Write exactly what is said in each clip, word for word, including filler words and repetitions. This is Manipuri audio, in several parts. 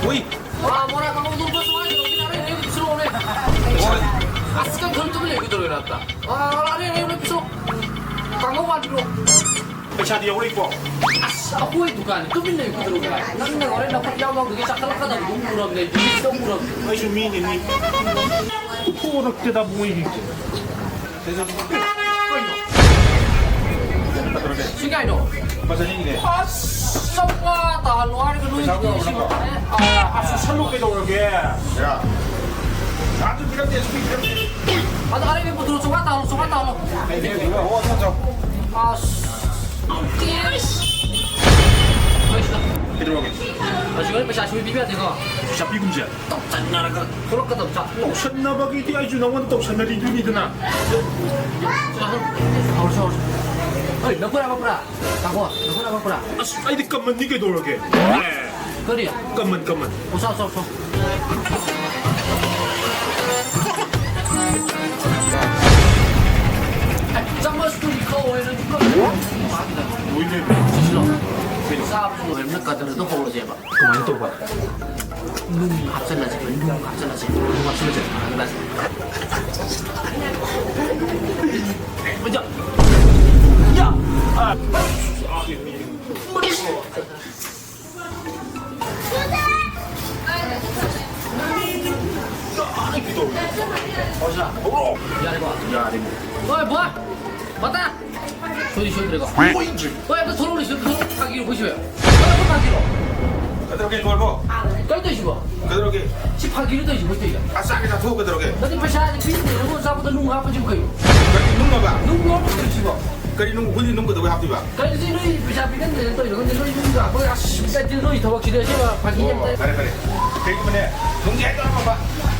ꯍꯨꯏ꯫ ꯑꯥ, ꯕꯣꯔꯥ ꯀꯥꯡꯍꯧ ꯑꯗꯨꯝ ꯄꯨꯊꯣꯛꯑꯣ, ꯑꯔꯩ ꯑꯔꯩꯕ ꯄꯤꯁꯤꯜꯂꯛꯑꯣꯅꯦ꯫ ꯍꯣꯏ꯫ ꯑꯁ, ꯀꯩꯅꯣ ꯇꯨꯃꯤꯟ ꯂꯩꯒꯗꯧꯔꯦ ꯅꯠꯇ꯫ ꯑꯥ, ꯑꯔꯩ ꯑꯔꯩꯕ ꯄꯤꯁꯤꯜꯂꯛꯑꯣ꯫ ꯀꯥꯡꯍꯧ ꯋꯥꯠꯄ꯭ꯔꯣ? ꯄꯩꯁꯥꯗꯤ ꯌꯥꯎꯔꯛꯏꯀꯣ? ꯑꯁ, ꯑꯩꯈꯣꯏ ꯗꯨꯀꯥꯟꯅꯤ, ꯇꯨꯃꯤꯟ ꯂꯩꯌꯨ ꯀꯩꯗꯧꯔꯒꯦ? ꯅꯪꯅ ꯍꯣꯔꯦꯟ ꯅꯈꯨꯠ ꯌꯥꯎ ꯌꯥꯎꯗꯒꯩ ꯆꯥꯛꯈꯠꯂꯛꯀꯗꯕꯗꯣ ꯎꯔꯝꯅꯦ, ꯕꯤꯖꯤꯅꯦꯁꯇ ꯎꯔꯝꯅꯦ꯫ ꯑꯩꯁꯨ ꯃꯤꯅꯤ, ꯃꯤ꯫ ꯄꯨꯊꯣꯔꯛꯇꯦꯗ ꯃꯣꯏꯒꯤ꯫ ꯀꯩꯅꯣ? ꯁꯤ ꯀꯥꯏꯅꯣ? ꯂꯨꯄꯥ ꯆꯅꯤꯒꯤꯅꯦ꯫ ꯑꯁ, ꯆꯥꯝꯃꯉꯥ ꯇꯥꯍꯜꯂꯣ ꯍꯥꯏꯔꯒ ꯅꯣꯏꯒꯤꯗꯤ ꯄꯩꯁꯥ ꯄꯨꯔꯛꯑꯣ ꯅꯪ꯫ ꯑꯥ, ꯑꯁ, ꯁꯜꯂꯨ ꯀꯩꯗꯧꯔꯒꯦ? ꯌꯥ꯫ ꯉꯥꯁꯨ ꯄꯤꯔꯛꯇꯦ, ꯁꯨꯡꯄꯤ ꯄꯤꯔꯛꯇꯦ꯫ ꯑꯗꯣ ꯑꯔꯩꯕ ꯄꯨꯊꯣꯔꯛꯑꯣ, ꯆꯥꯝꯃꯉꯥ ꯇꯥꯍꯜꯂꯣ, ꯆꯥꯝꯃꯉꯥ ꯇꯥꯍꯜꯂꯣ꯫ ꯑꯩ ꯄꯤꯔꯛꯇꯦ, ꯍꯣ, ꯍꯣ, ꯍꯣ꯫ ꯑꯁ꯫ ꯀꯩꯗꯧꯔꯒꯦ? ꯑꯁꯤꯒ ꯄꯩꯁꯥ ꯁꯨꯏ ꯄꯤꯕ ꯌꯥꯗꯦꯀꯣ? ꯄꯩꯁꯥ ꯄꯤꯒꯨꯝꯁꯦ꯫ ꯇꯧꯁꯟꯅꯔꯒ ꯊꯣꯛꯂꯛꯀꯗꯕ ꯆꯥꯛ꯫ ꯇꯧꯁꯟꯅꯕꯒꯤꯗꯤ ꯑꯩꯁꯨ ꯅꯉꯣꯟꯗ ꯇꯧꯁꯟꯅꯔꯤꯗꯨꯅꯤꯗꯅ꯫ ꯍꯧꯔꯁꯤ, ꯍꯧꯔꯁꯤ꯫ ꯍꯣꯏ, ꯅꯈꯣꯏ ꯑꯃ ꯄꯨꯔꯥ꯫ ꯇꯥꯃꯣ, ꯅꯈꯨꯠ ꯑꯃ ꯄꯨꯔꯥ꯫ ꯑꯁ, ꯑꯩꯗꯤ ꯀꯃꯟꯅꯤ ꯀꯩꯗꯧꯔꯒꯦ? ꯀꯔꯤ? ꯀꯃꯟ, ꯀꯃꯟ꯫ ꯑꯣ, ꯆꯥꯎ, ꯆꯥꯎ, ꯆꯥꯎ꯫ ꯑꯦ, ꯆꯥꯃꯁꯇꯨꯗꯤ ꯀꯧꯋꯦ, ꯅꯪ ꯀꯧꯋꯦ꯫ ꯂꯣꯏ ꯂꯩꯔꯝꯃꯦ꯫ ꯁꯤꯁꯤꯂꯣ꯫ ꯀꯩꯅꯣ? ꯆꯥꯕꯁꯨ ꯂꯣꯏꯔꯕꯅꯤꯅ ꯀꯗꯔꯗꯣ ꯍꯧꯔꯁꯦꯕ꯫ ꯀꯃꯥꯏꯅ ꯇꯧꯕ? ꯅꯨꯡ ꯍꯥꯞꯆꯜꯂꯁꯦ, ꯅꯨꯡ ꯍꯥꯞꯆꯜꯂꯁꯦ꯫ ꯅꯨꯡ ꯍꯥꯞꯆꯜꯂꯁꯦ꯫ ꯑꯗꯨꯒ ꯌꯥ! ꯌꯥ! ꯑ! ꯌꯥꯔꯦꯀꯣ? ꯌꯥꯔꯦ꯫ ꯍꯣꯏ, ꯕꯣꯏ! ꯃꯇꯥ! ꯁꯣꯏꯗꯤ ꯁꯣꯏꯗ꯭ꯔꯦꯀꯣ? ꯁꯣꯏꯗ꯭ꯔꯦ꯫ ꯍꯣꯏ, ꯑꯝꯇ ꯊꯣꯛꯂꯛꯑꯣꯅꯦ, ꯁꯤꯗ ꯊꯣꯛꯂꯛꯑꯣ, ꯐꯥꯒꯤꯔꯣ, ꯑꯩꯈꯣꯏꯁꯨ? ꯍꯣꯏ, ꯑꯝꯇ ꯐꯥꯒꯤꯔꯣ? ꯀꯩꯗꯧꯔꯒꯦ, ꯂꯣꯏꯔꯕꯣ? ꯀꯩꯅꯣ ꯇꯧꯏꯁꯤꯕꯣ? ꯀꯩꯗꯧꯔꯒꯦ? ꯁꯤ ꯐꯥꯒꯤꯔꯣ ꯇꯧꯏꯁꯤꯕꯣ, ꯇꯧꯏꯁꯦ? ꯑꯆꯥꯒꯦ ꯆꯥꯊꯣꯛꯑꯣ, ꯀꯩꯗꯧꯔꯒꯦ? ꯅꯠꯇꯦ, ꯄꯩꯁꯥꯁꯦ ꯄꯤꯗ꯭ꯔꯦꯅꯕꯨ ꯑꯆꯥꯄꯣꯠꯇ ꯅꯨꯡ ꯍꯥꯞꯄꯁꯤꯕꯨ ꯀꯩꯅꯣ? ꯀꯔꯤ ꯅꯨꯡ ꯍꯥꯏꯕ? ꯅꯨꯡ ꯂꯧꯔ ꯇꯧꯏꯁꯤꯕꯣ? ꯀꯔꯤ ꯅꯨꯡ? ꯑꯩꯈꯣꯏꯗꯤ ꯅꯨꯡ ꯀꯩꯗꯧꯕꯩ ꯍꯥꯞꯇꯣꯏꯕ? ꯀꯔꯤꯁꯤ ꯅꯣꯏ ꯄꯩꯁꯥ ꯄꯤꯒꯟꯗꯦꯅ ꯇꯧꯔꯤꯔꯣ ꯈꯪꯗꯦ, ꯅꯣꯏ ꯏꯃꯨꯡꯗ ꯑꯩꯈꯣꯏ ꯑꯁ ꯅꯣꯏ ꯊꯕꯛꯁꯤꯗꯤ ꯑꯁꯦꯡꯕ ꯐꯥꯒꯤ ꯌꯥꯝ ꯑꯣ, ꯇꯥꯏ꯫ ꯐꯔꯦ, ꯐꯔꯦ꯫ ꯀꯩꯒꯨꯝꯕꯅꯦ, ꯅꯨꯡꯒꯤ ꯍꯥꯏꯗꯣ ꯍꯥꯏꯔꯝꯃꯕ,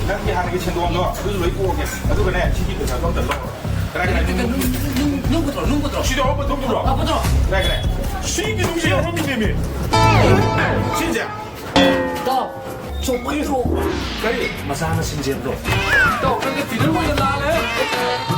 ꯅꯪꯒꯤ ꯍꯥꯟꯅꯒꯤ ꯁꯦꯟꯗꯣꯟꯗꯣ ꯑꯗꯨꯁꯨ ꯂꯣꯏ ꯄꯨꯔꯛꯑꯒꯦ꯫ ꯑꯗꯨꯒꯅꯦ, ꯁꯤꯒꯤ ꯄꯩꯁꯥꯗꯣ ꯑꯝꯇ ꯂꯧꯔꯣ꯫ ꯀꯗꯥꯏ, ꯀꯗꯥꯏ ꯅꯨꯡ, ꯅꯨꯡ, ꯅꯨꯡ, ꯅꯨꯡ ꯄꯨꯊꯣꯔꯛꯑꯣ, ꯅꯨꯡ ꯄꯨꯊꯣꯔꯛꯑꯣ꯫ ꯁꯤꯗ ꯌꯥꯎꯕ ꯅꯨꯡꯗꯨꯔꯣ? ꯑ, ꯄꯨꯊꯣꯔꯛꯑꯣ꯫ ꯀꯗꯥꯏ, ꯀꯗꯥꯏ? ꯁꯤꯒꯤ ꯅꯨꯡꯁꯦ ꯌꯥꯎꯔꯝꯃꯤꯅꯦꯃꯤ꯫ ꯁꯤꯁꯦ? ꯏꯇꯥꯎ, ꯆꯣꯞꯄꯟꯗ꯭ꯔꯣ? ꯀꯔꯤ? ꯃꯆꯥꯅ ꯁꯤꯡꯖꯦꯟꯗ꯭ꯔꯣ? ꯏꯇꯥꯎ, ꯅꯪꯒꯤ ꯐꯤꯒꯔ ꯑꯣꯏꯅ ꯂꯥꯜꯂꯦ꯫